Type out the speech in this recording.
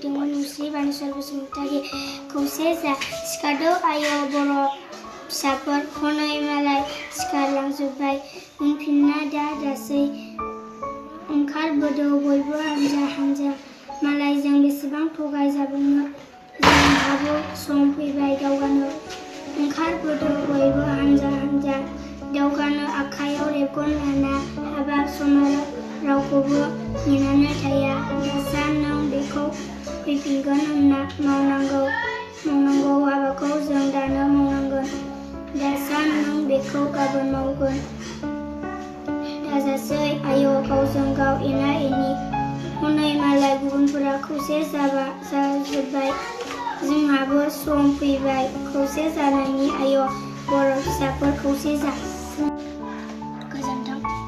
फैदोंमोन मुस्रि बानेश्वर बसुमतारी खौसे जा सिखारदो आय' बर' फिसाफोर हनै मालाय सिखारलांजोब्बाय उनफिनना दासै ओंखारबोदो बयबो हानजा हानजा मालाय जों बेसेबां थगाय जाबावनो जोंहाबो सम फैबाय दावगानो ओंखारबोदो बयबो हानजा हानजा दावगानो आखायाव रेबगन लाना हाबाब समाव रावखौबो नेनानै थाया दासा नों बेखौ फैफिनगोन होनना मावनांगौ हाबाखौ जों दानो मावनांगोन दासा नों बेखौ गाबोन मावगोन दाजासै आय' गावजों गाव एना एनि हनै मालाय गुबुनफोरा खौसे जाजोब्बाय जोंहाबो सम फैबाय खौसे जानायनि आय' बर' फिसाफोर खौसे जा गोजोन्थों।